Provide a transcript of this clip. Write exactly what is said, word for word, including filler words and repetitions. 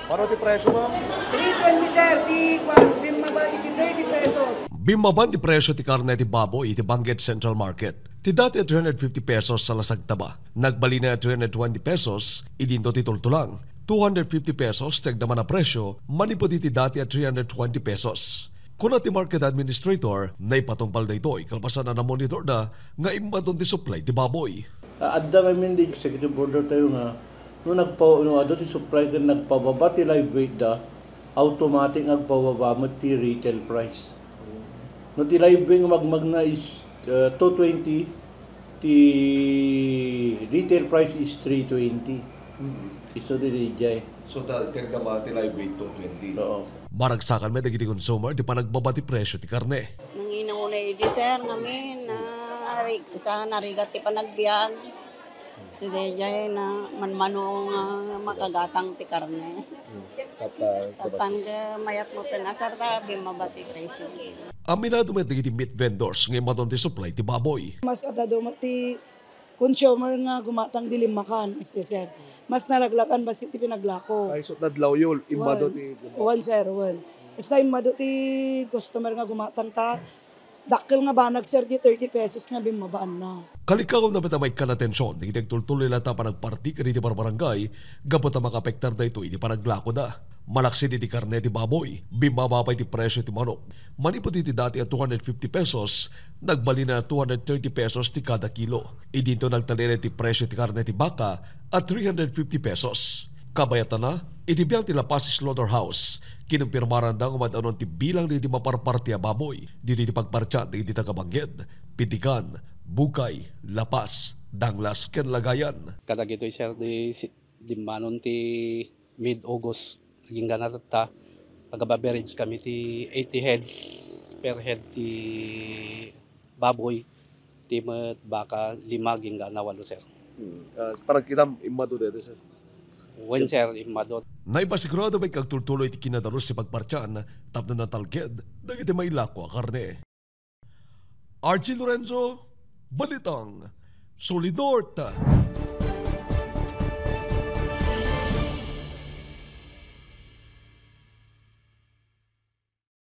Ano ti presyo, ma'am? Three twenty, sir. Ti kwan, bimmaba iti thirty pesos. Bimmaban ti presyo ti karne ti baboy iti Benguet Central Market. Ti dati a three hundred fifty pesos a lasagta ba, nagbalin a three hundred twenty pesos, idinto ti tultulang. Two hundred fifty pesos ti agnaman a presyo manipud iti dati a three hundred twenty pesos. Kuna ti market administrator, naipatungpal daytoy kalpasan a namonitorda nga immadon ti supply ti baboy. Ah, adda ngamin di executive order tayo nga no nagpa-, no adu ti supply ken nagpababa ti live weight da, automatic nga agpababa met ti retail price. No ti live weight nga magmagna is, ah, two twenty, ti retail price is three twenty. Mm. Isu ti dijay. So, ta-, ti agdama ti live weight two twenty. Oo. Maragsakan met dagiti consumer ti panagbaba ti presyo ti karne. Nangina unay idi, sir, ngamin, ah, ri-, sa narigat ti panagbiag. So, daydiay na manmano nga makagatang ti karne. Hmm. Tapno, tapno nga mayat met ti nasarta, bimmaba ti presyo. Aminado met dagiti meat vendors nga immadon ti supply ti baboy. Mas adda met ti consumer nga gumatang di limmakan, Mister Sir. Mas naraglakan bassit ti pinaglako. Ay, so, nadlawyo, immadu ti limmakan? Wen, sir, wen. Basta immadu ti customer nga gumatang ta, dakkel nga banag, sir, ti thirty pesos nga bimmabaanna. Kalikaw na met a maikkan atension dagiti agtultuloy latta a panagparti kadagiti barbarangay gapu ta makaapektar daytoy iti panaglakoda. Malaksid iti karne ti baboy, bimmaba pay ti presyo ti manok. Manipud iti dati a two hundred fifty pesos, nagbalin a two hundred thirty pesos ti kada kilo. Idinto nagtalinaed ti presyo ti karne ti baka a three hundred fifty pesos. Kabayatana, iti biag ti La Paz Slaughterhouse, kinumpirmaranda nga umad-anon ti bilang dagiti maparparti a baboy ditoy ti pagpartian dagiti taga-Benguet, Pitigan, Bugay, La Paz, Danglas, ken Lagayan. Kadagitoy, sir, di si-, dimmanon ti mid-August, agingga na tatta, ag-average kami ti eighty heads per head ti baboy, ti met baka lima agingga na walo, sir. Hmm. Ah, panagkitam, immadu daytoy, sir? Wen, sir, immadu. Naipasigurado met nga agtultuloy ti kinadalus ti pagpartian tapno natalked dagiti mailako a karne. Archie Lorenzo, Balitang Solid North.